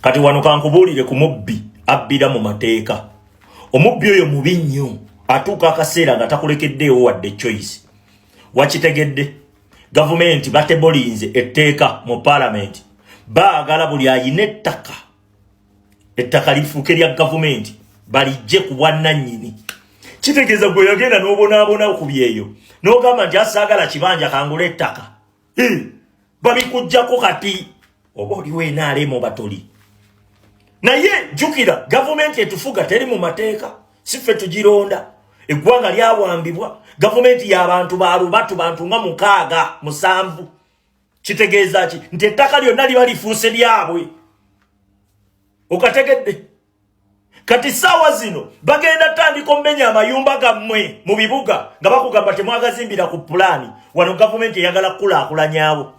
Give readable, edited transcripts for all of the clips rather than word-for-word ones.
Kati wano kankubuulire ku mubbi abbira mu mateeka. Omubbi oyo mubi nnyo, atuuka akaseera nga takulekeddeewo wadde choice. Wakitegedde? Gavumenti batebolinze etteeka mu paalamenti, baagala buli ayina ettaka, ettaka lifuuke lya gavumenti, balijje ku bwannannyini. Kitegeeza gwe yagenda n'obonaabona ku byeyo n'ogamba nti asaagala kibanja, kangula ettaka, babikuggyako. Kati oba oliwo enaalemu oba toli, naye jjukira gavumenti etufuga teri mu mateeka, si ffe tugironda. Eggwanga lyawambibwa, gavumenti y'abantu balubatu, bantu nga mukaaga musanvu. Kitegeeza ki? Nti ettaka lyonna liba lifuuse lyabwe. Okategedde? Kati saawa zino bagenda tandika omumenya amayumba gammwe mu bibuga nga bakugamba temwagazimbira ku pulaani. Wano gavumenti eyagala kukulaakulanyawo.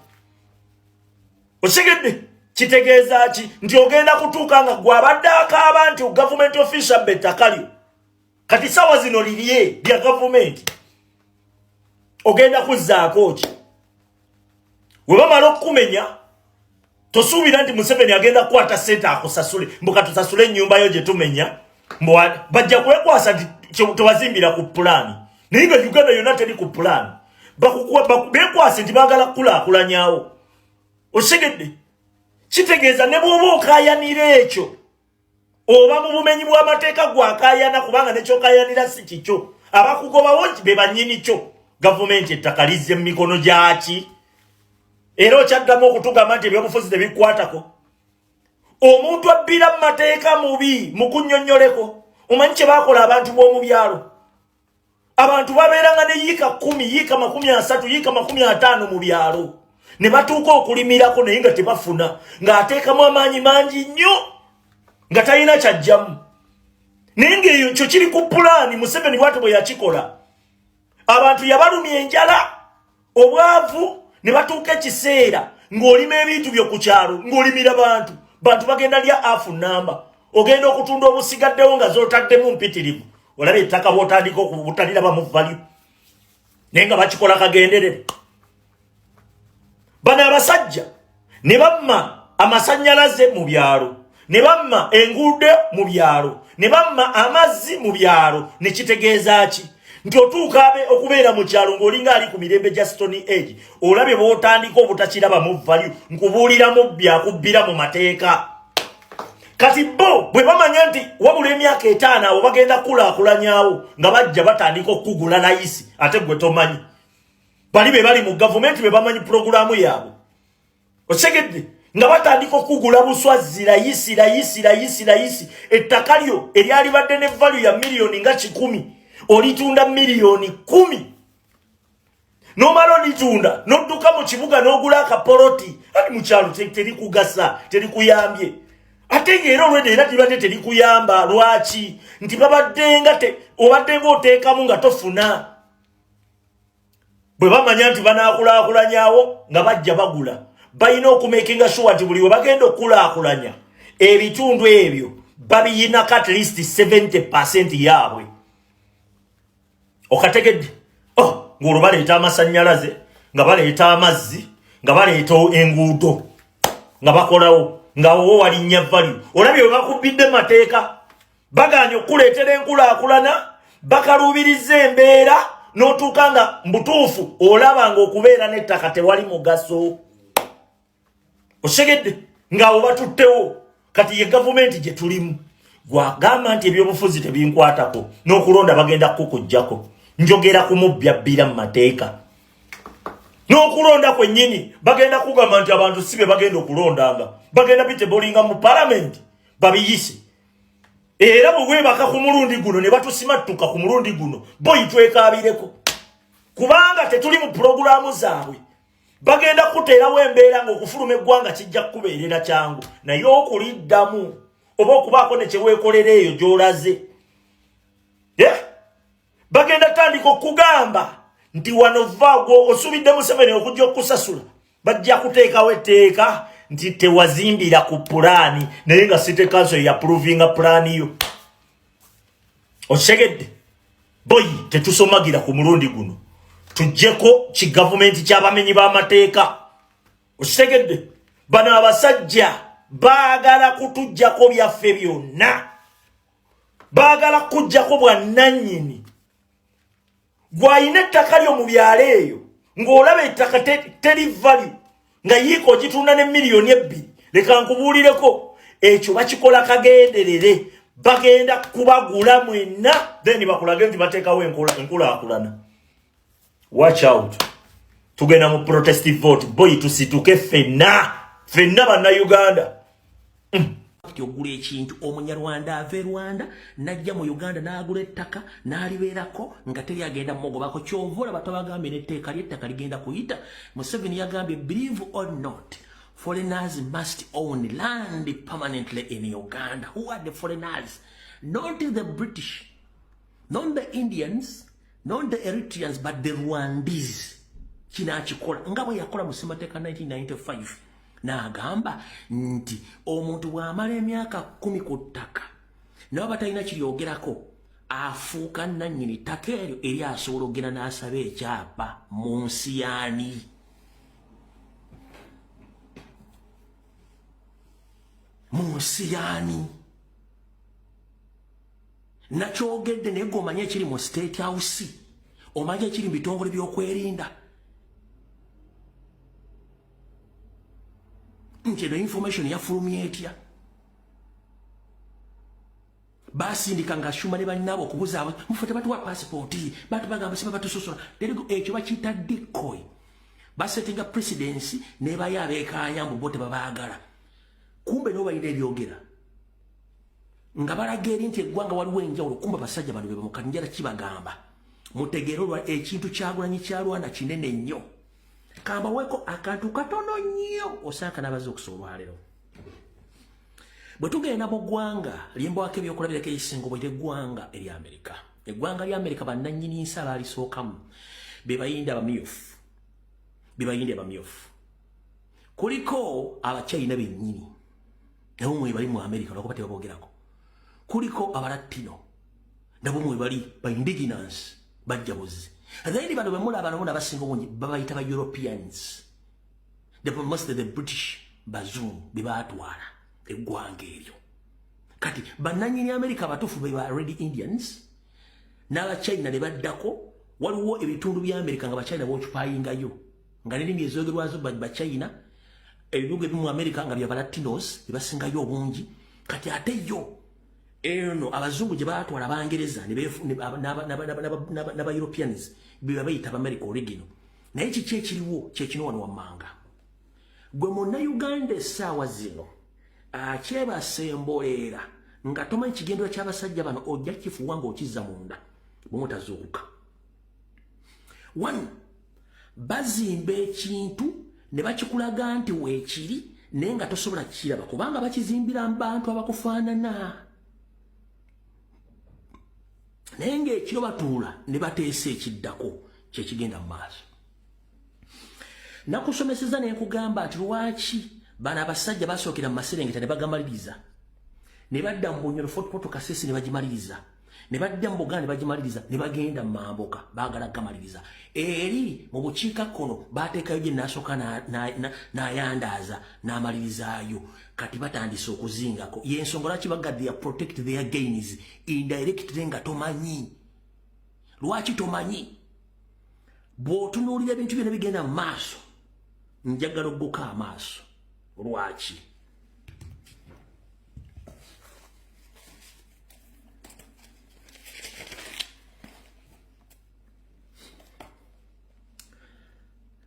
Okitegedde? Kitegeeza ki? Nti ogenda kutuuka nga gwe abadde akaaba nti gavumenti official abba ettaka lyo, kati saawa zino lirye lya gavumenti. Ogenda kuzzaako ki we bamala okukumenya? Tosuubira nti Museveni agenda kukwata sente akusasule, mbuka tusasule ennyumba yo gye tumenya. Bajja kwekwasa nti tewazimbira ku pulaani, naye nga Uganda yonna teri ku pulaani. Bekwase nti baagala kukulaakulanyawo. Okitegedde? Kitegeeza ne bw'oba okaayanira ekyo, oba mu bumenyi bw'amateeka gwakaayana, kubanga nekyokayanira si kikyo, abakugobawo be bannyini kyo, gavumenti. Ettaka lizze mu mikono gyaki? Era okyaddamu okutugamba nti ebyobufuzi tebikwatako. Omuntu abbira mu mateeka mubi. Mukunnyonnyoleko, omanyi kye baakola abantu b'omu byalo? Abantu babeeranga ne yiika 10, yiika 30, yiika 50 mu byalo, ne batuuka okulimirako naye nga tebafuna, ng'ateekamu amaanyi mangi nnyo nga talina kyajjamu. Naye ng'eyo kyo kiri ku pulaani. Museveni bwatyo bwe yakikola, abantu yabalumya enjala, obwavu, ne batuuka ekiseera ng'olima ebintu byo ku kyalo, ng'olimira bantu, bantu bagenda lya afu namba, ogenda okutunda obusigaddewo nga zotaddemu mpitirivu. Olaba ettaka bw'otandika obutalirabamu value, naye nga bakikola kagenderere. Bano abasajja ne bamma amasannyalaze mu byalo, ne bamma enguudo mu byalo, ne bamma amazzi mu byalo. Ne kitegeeza ki? Nti otuuka abe okubeera mu kyalo ng'olinga ali ku mirembe gya Stone Age. Olabye bw'otandika obutakirabamu value? Nkubuulira, mubbi akubbira mu mateeka. Kati bo bwe bamanya nti wabula emyaka 5 abo bagenda kukulaakulanyawo, nga bajja batandika okukugula layisi, ate gwe tomanyi. Bali be bali mu gavumenti be bamanyi pulogulaamu yaabwe. Okitegedde? Nga batandika okugula buswazi layisi, layisi, layisi, layisi. Ettaka lyo eryalibadde ne value ya miliyoni nga 100, olitunda miliyoni 10. Nomala olitunda, nodduka mu kibuga n'ogula akapoloti. Ati mukyalo terikugasa, terikuyambye. Ate ngaera olwedde era tibadde terikuyamba. Lwaki? Nti babaddenga obaddenga oteekamu nga tofuna. Bwe bamanya nti banaakulaakulanyawo, nga bajja bagula. Balina okumakinga sure nti buli we bagenda okukulaakulanya ebitundu ebyo, babiyinako at least 70% yaabwe. Okategedde? Oh, ng'olwo baleeta amasannyalaze, nga baleeta amazzi, nga baleeta enguudo, nga bakolawo, nga owo walinnya value. Olabye bwe bakubbidde mateeka? Baganye okukuleetera enkulaakulana, bakaluubiriza embeera, n'otuuka nga mbutuufu olaba nga okubeera n'ettaka tewali mugaso. Okitegedde? Ng'abo batuttewo. Kati ye gavumenti gye tulimu, gwagamba nti ebyobufuzi tebinkwatako, n'okulonda bagenda kukugjako. Njogera ku mubbi abbira mu mateeka. N'okulonda kwennyini bagenda kugamba nti abantu si be bagenda okulondanga, bagenda bitebolinga mu palamenti babiyise. Era bwe weebaka ku mulundi guno ne batusimattuka ku mulundi guno, boyi twekaabireko, kubanga tetuli mu pulogulaamu zaabwe. Bagenda kuteerawo embeera ng'okufuluma eggwanga kijja kukubeerera kyangu, naye okuliddamu oba okubaako ne kyeweekolera eyo gy'olaze, bagenda tandika okugamba nti wano vaagwo osuubidde Museveni okujja okukusasula. Bajja kuteekawo etteeka nti tewazimbira ku pulaani, naye nga city council yaprovinga pulaani yo. Okitegedde? Boyi tetusomagira ku mulundi guno, tuggyeko kigavumenti ky'abamenyi b'amateeka. Okitegedde? Bano abasajja Baagala kutuggyako byaffe byonna, baagala kuggyako bwannannyini. Gw'alina ettaka lyo mu byalo eyo, ng'olaba ettaka teri value, nga yiika ogitunda ne 2 miliyoni, leka nkubuulireko, ekyo bakikola kagenderere. Bagenda kubagula mwenna, then bakulage nti bateekawo enkulaakulana. Watch out, tugenda mu protest vote boy. Tusituke ffenna ffenna Bannayuganda. Ogula ekintu, Omunyarwanda ava e Rwanda najja mu Uganda n'agula ettaka n'alibeerako nga teri agenda mugobako. Kyova olaba tabagambye n'etteeka ly'ettaka ligenda kuyita. Museveni yagambye, believe or not, foreigners must own land permanently in Uganda. Who are the foreigners? Not the British, not the Indians, not the Eritreans, but the Rwandese. Kinakikola nga bwe yakola mu ssemateeka 1995, n'agamba nti omuntu bw'amala emyaka 10 ku ttaka, naye batalina kiryogerako, afuuka nannyini ttaka eryo, eri asobola okugenda n'asaba ekyapa mu nsi yaani? Mu nsi yaani? Nakyogedde, naye gwe omanye ekiri mu State House, omanye ekiri mu bitongole by'okwerinda, nti eno information yafulumya etya? Basindika nga shuma ne bannaabo okubuzaabo, mufe tebatuwa pasipooti, batubagamba siba batusosola. Ekyo bakiyita decoy. Basettinga precedence, nebayo abeekanya mbu bo tebabaagala, kumbe nabo balina ebyogera nga balaga eri nti eggwanga waliwo enjawulo. Kumbe abasajja bano bebamukanjala kibagamba mutegeere olwa ekintu Kyagulanyi kyalwana kinene nnyo. Kambaweeko akantu katono nnyo osaaka n'abazze okusa olwaleero. Bwe tugenda mu ggwanga lyembwako ebyokulabirako ekisinga obwire, eggwanga erya Amerika. Eggwanga lya Amerika, bannannyini nsi abaalisookamu be Bayindi abamyufu, be Bayindi abamyufu. Kuliko Abachina bennyini, nabo mwe bali mu Amerika, lwakuba tebaboogerako. Kuliko Abalatino, nabo mwe bali, ba indigenous bajja buzzi. Then bano bemulaba nabo nabasinga obungi babayita ba Europeans, the most the British, bazungu be baatwala eggwanga eryo. Kati bannannyini America abatuufu be ba Red Indians n'Abachina ne baddako. Waliwo ebitundu bya America nga Bachina boccupyingayo, nga n'ennimi ezoogerwazo Bachina. Ebibuga ebimu mu America nga bya Balatinos bebasingayo obungi. Kati ate yo eno abazungu gye baatwala, Abangereza n'aba Europeans, be babayita Abamerica original. Naye kiki ekiriwo? Kyekino wano wammanga. Gwe Munnayuganda essaawa zino akyebasa emboleera nga tomanyi kigendera ky'abasajja bano, ojja kifuwa ng'okizza munda bwemutazuukuka. One, bazimba ekintu ne bakikulaga nti weekiri, naye nga tosobola kukiraba kubanga bakizimbira mu bantu abakufaanana, naye ng'ekiro batuula ne bateesa ekiddako kyekigenda mu maaso. Nakusomeseza ne nkugamba nti lwaki bano abasajja basookera mu maserengeta ne bagamaliriza, ne badda mu Bunyoro, Fort Portal, Kasese ne bagimaliriza, ne badda mu Buganda ne bagimaliriza, ne bagenda mu Mamboka baagala gamaliriza. Eri mu bukiikakkono baateekayo gye nasooka n'ayandaaza n'amalirizaayo. Kati batandise okuzingako. Yensonga lwaki baga their protect their gains indirectly nga tomanyi. Lwaki tomanyi? Bw'otunuulira ebintu byonna bigenda mu maaso, njagala ogguka amaaso. Lwaki?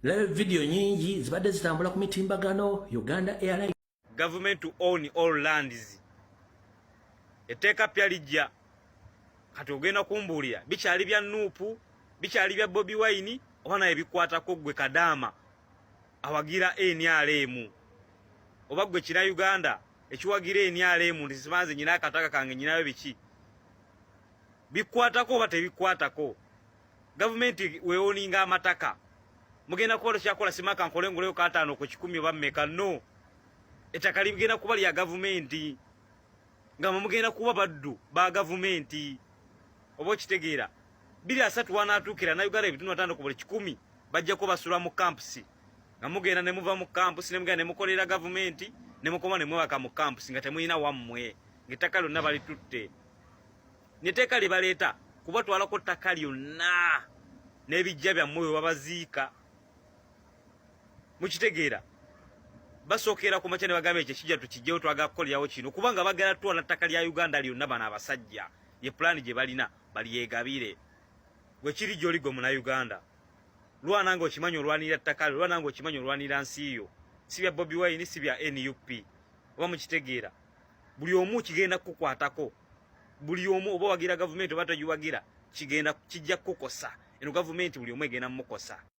Laba vidiyo nyingi zibadde zitambula ku mitimbagano, Uganda Airlines. Government to own all lands, etteeka ppya lijja. Kati ogenda kumbuulira, bikyali bya NUP, bikyali bya Bobi Wine, oba naye bikwatako gwe kadaama awagira NRM, oba gwe kina Uganda ekiwagira NRM nti simanze nyina akataka kange nyinayo, biki bikwatako oba tebikwatako? Gavumenti weowninga amataka, mugenda kuba tokyakola simaka nkole nguleyo 50% oba mmeka? No, ettaka ligenda kuba lya gavumenti, nga mugenda kuba baddu ba gavumenti. Oba okitegeera, 2030 wanaatuukira na Uganda 5% bajjako basula mu camps, nga mugenda ne muva mu camps ne mugenda ne mukolera gavumenti. Ne mukoma ne mwebaka mu campus nga temulina wammwe, ng'ettaka lyonna balitutte. Neteeka lye baleeta kubatwalako ttaka lyonna n'ebijja byammwe bwe babaziika. Mukitegeera? Basookera ku makya ne bagamba ekyo kijja tukijjewo, twagala kukolerawo kino, kubanga bagala tutwala ttaka lya Uganda lyonna. Bano abasajja ye pulaani gye balina, balyegabire. Gwe kiri gy'oli, gwe Munauganda, lwana nga okimanyi olwanirira ttaka lyo, lwana nga okimanyi olwanirira nsi yo. Si bya Bobi Wine, si bya NUP. Oba mukitegeera? Buli omu kigenda kukukwatako, buli omu, oba wagira gavumenti oba togiwagira, kigenda kijja kukukosa. Eno gavumenti buli omu egenda mumukosa.